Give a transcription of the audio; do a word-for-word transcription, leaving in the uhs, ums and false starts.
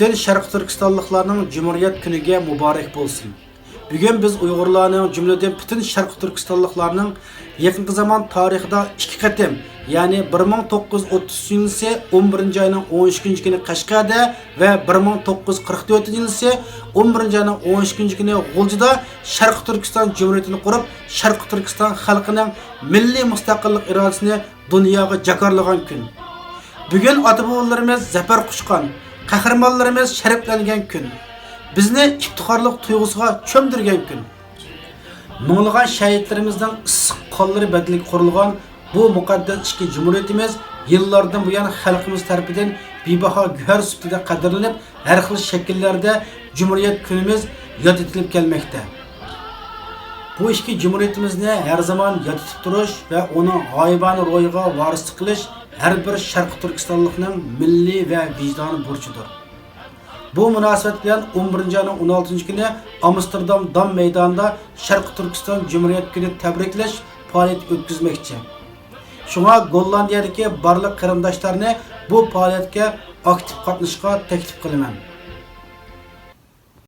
پۈتۈن شەرقىي تۈركىستانلىقلارنىڭ جۇمھۇرىيەت كۈنىگە مۇبارەك بولسۇن! بۈگۈن بىز ئۇيغۇرلارنىڭ، جۈملىدىن پۈتۈن شەرقىي تۈركىستانلىقلارنىڭ يېقىنقى زامان تارىخىدا ئىككى قېتىم، يەنى بىر مىڭ توققۇز يۈز ئوتتۇز ئۈچىنچى يىلىسى ئون بىرىنچى ئاينىڭ ئون ئىككىنچى كۈنى قەشقەردە ۋە بىر مىڭ توققۇز يۈز قىرىق تۆتىنچى يىلىسى ئون بىرىنچى ئاينىڭ ئون ئىككىنچى كۈنى غۇلجىدا شەرقىي تۈركىستان جۇمھۇرىيىتىنى قۇرۇپ، شەرقىي تۈركىستان خەلقىنىڭ مىللىي مۇستەقىللىق ئىرادىسىنى دۇنياغا جاكارلىغان كۈن. بۈگۈن ئاتا-بوۋىلىرىمىز زەپەر قۇچقان، قەھرىمانلىرىمىز شەرەپلەنگەن كۈن. بىزنى ئىپتىخارلىق تۇيغۇسىغا چۆمدۈرگەن كۈن. مىڭلىغان شەھىدلىرىمىزنىڭ ئىسسىق قانلىرى بەدىلىگە قۇرۇلغان بۇ مۇقەددەس ئىككى جۇمھۇرىيىتىمىز يىللاردىن بۇيان خەلقىمىز تەرىپىدىن بىباھا گۆھەر سۈپىتىدە قەدىرلىنىپ، ھەر خىل شەكىللەردە جۇمھۇرىيەت كۈنىمىز ياد ئېتىلىپ كەلمەكتە. بۇ ئىككى جۇمھۇرىيىتىمىزنى ھەر زامان ياد ئېتىپ تۇرۇش ۋە ئۇنىڭ غايىبانە روھىغا ۋارىسلىق قىلىش ھەر بىر شەرقىي تۈركىستانلىقنىڭ مىللىي ۋە ۋىجدانىي بۇرچىدۇر. بۇ مۇناسىۋەت بىلەن ئون بىرىنچى ئاينىڭ ئون ئالتىنچى كۈنى ئامستېردام دام مەيدانىدا شەرقىي تۈركىستان جۇمھۇرىيەت كۈنى تەبرىكلەش پائالىيىتى ئۆتكۈزمەكچى. شۇڭا گوللاندىيەدىكى بارلىق قېرىنداشلارنى بۇ پائالىيەتكە ئاكتىپ قاتنىشىشقا تەكلىپ قىلىمەن.